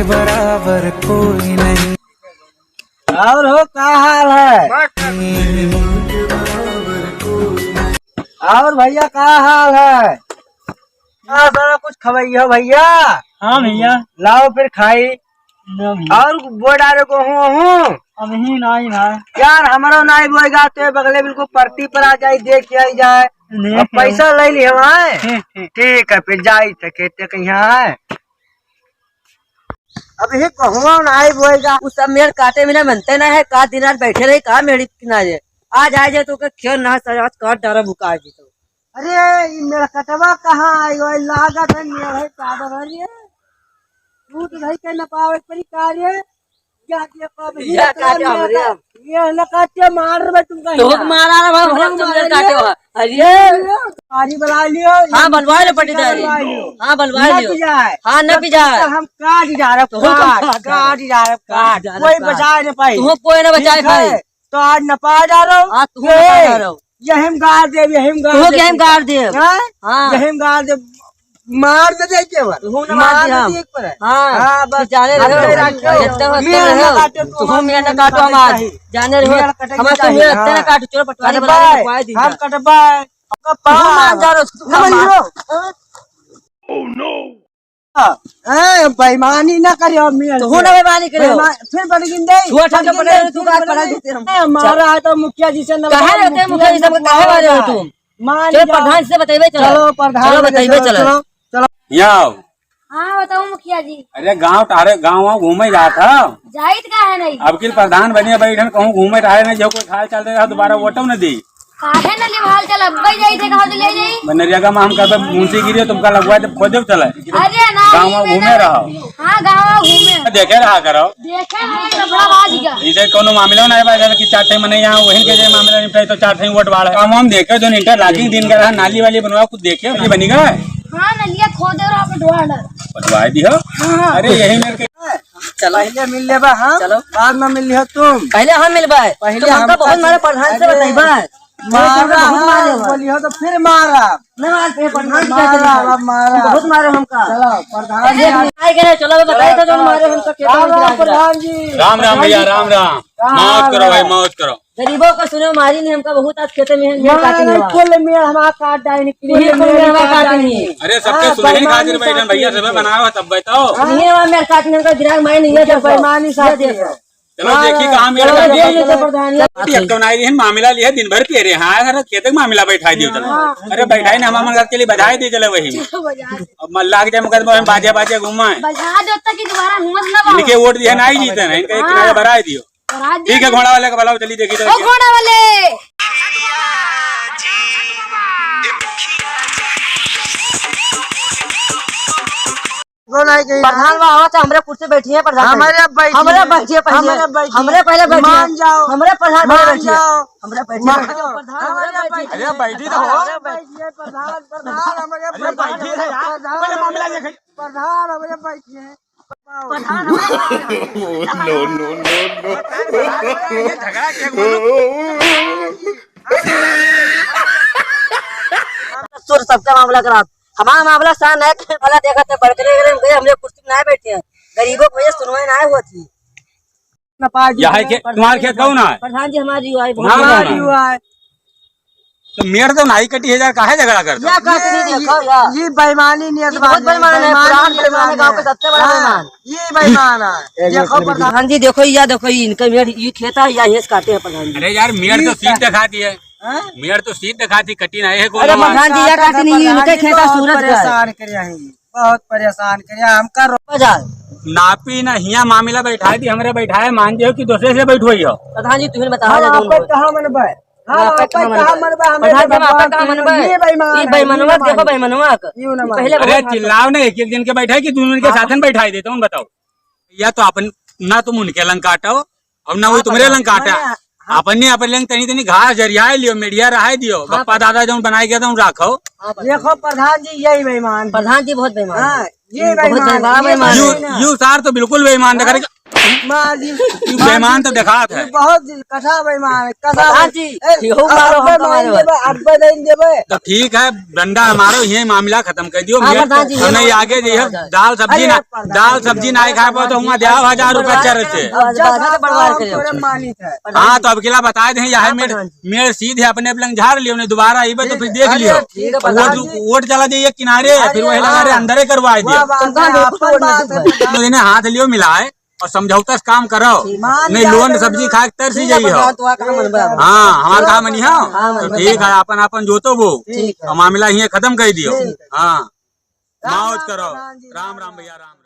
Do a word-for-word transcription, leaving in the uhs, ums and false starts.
बराबर कोई नहीं। और हो, का हाल है? और भैया, का हाल है? का सारा कुछ खवैया हो भैया? हाँ भैया। लाओ फिर खाई। ना भैया। और बोए डारे गेहूँ वहूँ? अबहीं नाहीं भाई। यार, हमरो नाहीं बोएगा, तो बगले बिल्कुल परती पर आ जाई, देख के आई जाए। नहीं अब भाई। पैसा ले ली हम आए। ठीक, ठीक। ठीक है, फिर जाई तो खेते कहीं है। अबहीं गेहूँ नाहीं बोएगा। उ सब मेड़ काटे में ना मनते ना है, का दिन रात बैठे रही, का मेड़ी किनारे। आज आ जाए तो ओके खेल ना सजात काट डारा बुका जी तो। अरे, ई मेड़कटवा कहाँ आई गो? लागत है मेड़ है का बगल रे? टूट गई के न पावे परी का रे? या के कब ही या का काटे मेड़ हमरे? का? ये न काटे, मार रे तुमका तो यहाँ। मारा रे बाबा, तुमका हम तुमने मारेंगे। काटे हो। अरे। ये लो, पानी बुला लियो, हाँ, ये बनवा लो पानी पट्टीदारी। बनवा लियो। हाँ, बनवा न लियो। पिजाए। हाँ, न जब पिजाए। तक हम काट जा रहे, तो हम काट, काट, काट जा रहे, काट काट। जा रहे, कोई काट। बचाए न पाई। तुम कोई न बचाए ठीक है? भाई। तो आज नपा डारो। आज तुहू ये, नपा डारो। यही में गाड़ देब, यही में गाड़ तुहू देब के हम तुमका। गाड़ देब। हाँ? हाँ। यही में गाड़ देब। मार न दे के बा। तुहू न मार मार दे हम। दे एक पर। हाँ। हाँ, बस। जाने हम रहो। मेरा क्यों? जत्ते हो, मेरा तत्ते ना रहो। काटो, तुहू मेरा ना काटो हम आज। सही। जाने रहो। मेरा कटे हम के तो चाहिए। मेरा हाँ। तत्ते ना काटो, चोर पटवारी कटबा वाला है। लगवा दी हम जा। कटबा है। तुहू मान जा रहो, तुहू हम मान। हीरो। Oh no। ए, बेईमानी ना करियो, मियाँ तू जी। ना बेईमानी करियो। बेईमान-, फिर बन गिन दे। छुआ ठाके बन गिन पड़े दे, तू फिर का बन पढ़ा गिन दे। देते हम। ए, मारा है तो मुखिया जी से न काहे बताओ, रहते हैं मुखिया जी से हम काहे बारे हो तुम? मान चलो, जा। प्रधान से बतइबे चलो। चलो, प्रधान चलो, से बतइबे चलो, चलो। चलो, चलो। यहाँ आओ। हाँ, बताओ मुखिया जी। अरे, गाँव टहरे, गाँव वाँव घूमे जात ह? जाइत काहे नहीं? अब की प्रधान बनिया बैठन, कहूँ घूमे टहरे नहीं, जो कोई खाए चल रहे, दोबारा वोटो न दी। काहे न लिभाल चल, अब्बे जाई थे, कहाँ से ले जाई? मनरेगा में हम कहबे मुंशी गिरी, तुमका लगवा दे, खोदे चले। अरे ना, गाँव में नहीं, घूमे नहीं। रहो। हाँ, गाँव में घूमे। देखे रहा करो। देखे हैं, लफड़ा बाज गया। इधर कोनो मामला ना है भाई, कि चार टाइम नहीं यहाँ, वहीं के जे मामला निपटाई तो चार टाइम वोट बाढ़ है। काम हम देखे, जो interlocking दिन का रहा, नाली वाली बनवा, कुछ देखे, नहीं बनी गए? हाँ, नलिया खोदे रहा, पटवा डाल। पटवा दियो। हाँ। अरे, यही मेरे के चलो। पहले मिल लेबा हम, चलो। बाद में मिल लिहो तुम। पहले हम मिलबे। पहले तुम हमका हमका बहुत मारे, प्रधान से अरे, बतइबे। मारा बहुत मारे हम, बा। बोलिहो तो फिर मारा। ना, आज ये प्रधान से मारा, बतइबे। अब मारा। बहुत मारे हमका। चलो, प्रधान अरे, से आज आए के नहीं, चलो, बताइए तो, जो मारे हमका खेतों में राम, गिरा दिया। प्रधान जी। राम, राम भैया, राम, राम। राम, मौज करो भाई, राम। मौज करो। गरीबों का सुने, मारी नहीं हमका बहुत, आज खेते में है, मेड़ काटी नहीं हुआ। कुल मेड़ हमारा काट डाले, कुल मेड़ हमारा काट डाले। अरे, सबके हाँ, सुनही बेईमानी खातिर बैठन भैया, साथी सबे है। बनाओ, तब बताओ। हाँ। नहीं, हमारा मेड़ काटने का गिराक माई नहीं है, ये देखो। बेईमानी साथी है। चलो, हाँ, देखी कहाँ मेड़ चलो, काटे। देख लेते प्रधान, ये एक तो नहीं है, मामला लिया, दिन भर पिए रहे। हाँ, अगर खेते के मामला बैठा दियो, चलो। हाँ। अरे, बैठाई ना, हम मन के लिए बधाई दी, चलो वही। चलो, बजा। अब मल्ला के जाए मुकदमा में बाजे, बाजे घूमा है। बजा दो, ताकि दोबारा हुआ ना इनके वोट दिया, ना ही जीते ना, इनका एक हाँ। किनारे भरा दियो। और आज ठीक है, घोड़ा वाले का बुलाओ, चलिए देखी तो ओ क्या। घोड़ा वाले। वो नहीं गई। प्रधान बा, आवा तो हमरे कुर्सी बैठी है, प्रधान हमरे बैठी। बैठी हमरे है। बैठी है पहले। हमरे बैठी है। हमरे पहले बैठी है। मान जाओ। हमरे प्रधान पहले मान बैठी है। जाओ। हमरे बैठी है। मान जाओ। प्रधान हमरे हमरे बैठी है। बैठी है। अरे बैठी तो हो। हमरे बैठी है, प्रधान, प्रधान, हमरे अरे बैठी है यार। प्रधान, पहले मामला देखे। प्रधान, हमरे बैठी है। प्रधान, हम No, no, no, no। ये झगड़ा क्या हुआ? सुर सबका मामला करा। हमारा मामला सान है कि वाला देखा थे, बड़करे गए, हम गए, हमरे कुर्सी में ना बैठे हैं। गरीबों को ये सुनवाई ना होती। ना पार्टी यहाँ है। के, तुम्हारे खेत कौन है? प्रधान जी, हमारी युवा है, बहुत तुम्हारा युवा कौन है? है। तो मेड़ तो नाई कटी है यार, काहे झगड़ा करते हो? या काट नहीं ये, देखो यार। ये बेईमानी नियत ये बहुत बात है, बेईमान है, बेईमानी पुरान नियत बेईमान है, बात गाँव है। का सबसे बड़ा हाँ, बेईमान। ये बेईमान है। एक मिनट, देखो एक मिनट। प्रधान जी, देखो, या देखो, ये इनका मेड़, ये खेता है, या ये काटे हैं प्रधान जी। अरे यार, मेड़ तो ये सीध का- दिखा दिए। हाँ? मेड़ तो सीध दिखा दी, कटी ना है, अरे कोई प्रधान जी, या काटे नहीं, प्रधान इनके जी खेता बहुत सूरज का है। परेशान करे हैं, बहुत परेशान करे हैं, हमका रो- बाजार। नापी ना हिया मामला बैठाए दी, हमरे बैठाए मान दियो कि दूसरे से बैठवाई हो। प्रधान जी, तुम्हें बता हम दे आपको दो। कहाँ मनबे? हाँ, हाँ, आपका कहाँ मनबा? प्रधान जी, हम आपका कहाँ मनबा? ये बेईमान ये है, बेईमानवा ये देखो, बेईमान। बेईमानवा का। ये ना ये पहले अरे बहुत चिल्लाओ ना, एक एक दिन के बैठा है कि दोनों के हाँ। साथ में बैठा ही देता हूँ, बताओ। या तो अपन, ना तुम उनके लंग काटो, और ना वो हाँ, तुम्हारे प्रधान। लंग काटा। हाँ, हाँ। अपन ने अपन लंग तनी तनी घास जरिया लियो, मीडिया रहाई दियो, हाँ, बप्पा प्रधान। दादा जौन बनाए गया था, उन राखो। हाँ, प्रधान। देखो प्रधान जी, यही बेईमान। प्रधान जी बहुत बेईमान हाँ, है। ये बहुत बेईमान, बेईमान, ये बेईमान यू, है। यू सार तो बिल्कुल बेईमान दिखा रहे। मार दी। तू बेईमान तो देखात है। बहुत जी, कसा बेईमान है, कसा प्रधान जी, ए, यो मारो, हम अब्बे तो मारे मार देबे, अब्बे नहीं देबे। तो ठीक है, डंडा हमारो, यही मामला खत्म कर दियो। हाँ, मेड़, प्रधान जी, हमें ये आगे जो है, दाल सब्जी अरे, ना, प्रधान दाल जी, सब्जी ना खाए पाओ तो हुआं द्याव हजार रुपया चरस से। अब जब बाधा तो बड़वार करियो। तोरे मानित है। हाँ, तो अब किला बताए दे, यह हाँ, मेड़, प्रधान जी। मेड़ सीधे अपने पलंग झाड़ लियो, नहीं दोबारा अइबे तो फिर देख लियो। ठीक है, प्रधान जी। वोट चला जाइए किनारे, फिर वही लगा रहे, हाँ। अंदर ही करवाए दियो। वाह, वाह, तुम कहाँ आपन बात है, प्रधान जी। तो इन्हें हाथ लियो मिलाए और समझौता से काम कराओ, मान नहीं जाओ लोन तो सब्जी खा के तरसी ठीक है, जाइए हो। प्रधान, तो आ कहाँ मन बा? हाँ, हमार कहाँ मनी हो? हाँ, मन तो बा। ठीक है, अपन अपन जोतो बो। ठीक है। और मामला यहीं खत्म कर दियो। ठीक है। हाँ, राम मौज राम करो। प्रधान जी, राम राम राम। भैया, राम राम।